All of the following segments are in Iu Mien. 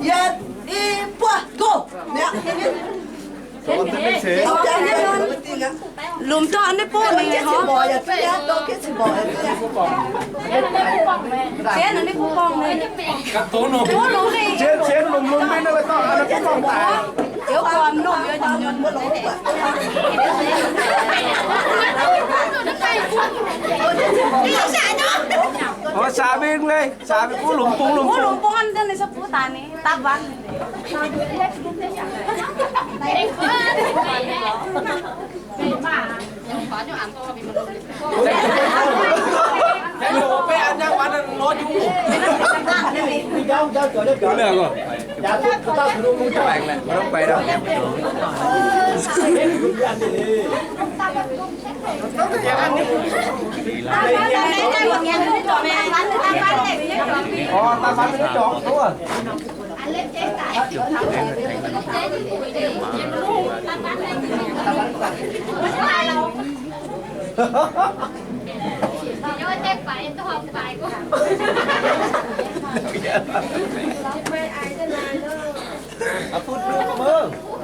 Yietc, i, buo, go! Lomh ndorm naaiv bung ninh hnangv. Zien ninh bung gorngv ninh. Zien, zien lomh lomh mingh naaiv, bung daaih. Ziouc gormx norm yaac nyunc nyunc. Oix saax mingh leiz, saax mingh bung lomh bung, lomh bung. Bung lomh bung an, ninh se bung daaih ni, dapv waanc.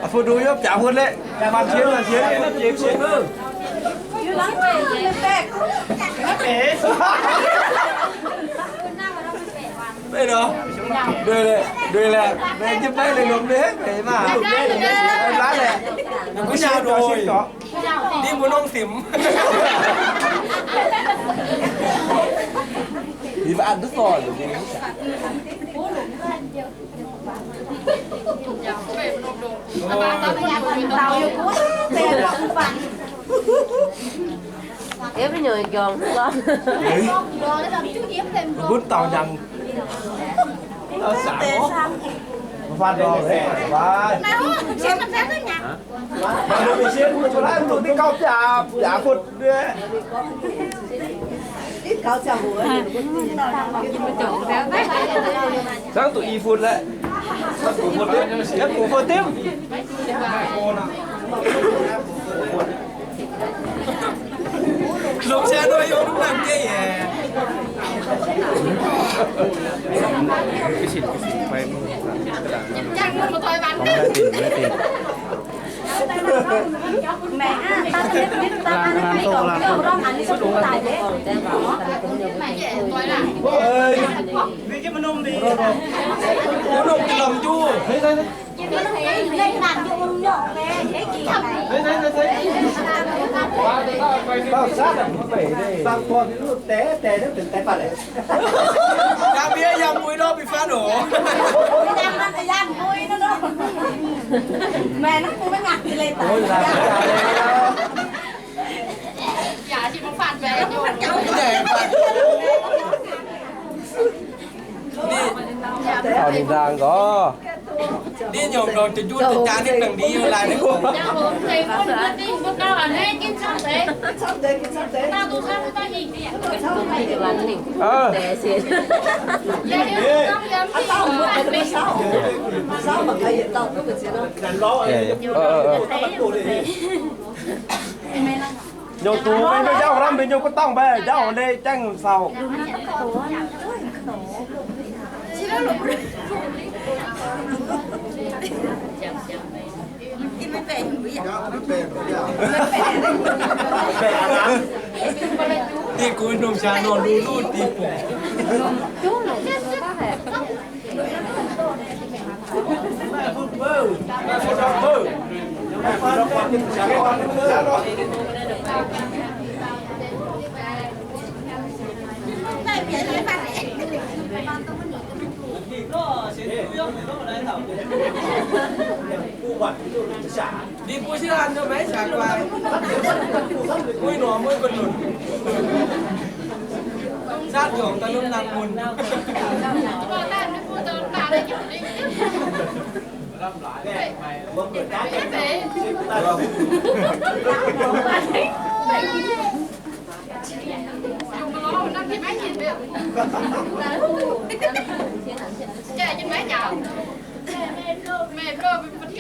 Aa, fu du yopv jaax huotv leh, jaax baan cien, baan cien, jiex cien meuh. Mv nduih leh, nduih leh, mv jienv maiv leiz lomh mv hei maah. Laaiv leh, mbuo sienx dorngx, sienx dorngx. Ninh mbuo nongh simx. Ninh mbuo an duqv dorngx. Yie mv nyungc jongx gorngv. Mbuo dauh njang. Mv faanh dorh, mv faanh. Mbuo mingh sienx mbuo zuqc naaiv mbuo zuqc mingh gauh biaav, biaav butv. Hnangv duqv i butv leh. Yietv butv dimv. Lomh cien nduov yiem duqv naaiv geh yaac. Yangh mbuo yangh mbui nor, bih faanv oc. Ninh nyungc ndongc jiex njunh jiex jaax ninh dangh ndie laaix ninh. Nyungc dungz mingh nyei jauv hnamv mingh nyungc kuv dorngh mbaih jauv leiz jaeng sau. Diuh gueix ndongc jaax nor lu lu diuh gueix. Ninh mbuo sieqv hanh nor maiv saax guai. Muiv nor muiv gu'nunc. Saatv nyorngc daaih lomh nangh mun.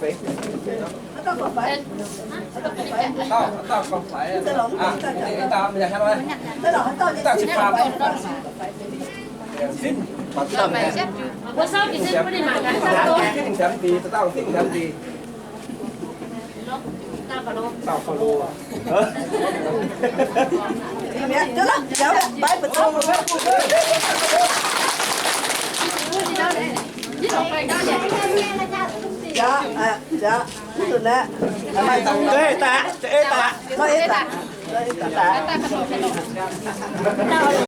feix. Dauh, dauh gauh faix. Aa, dauh, dauh cipv faam. Fingx, fingx siemx deix, dauh fingx siemx deix. Dauh Faalo.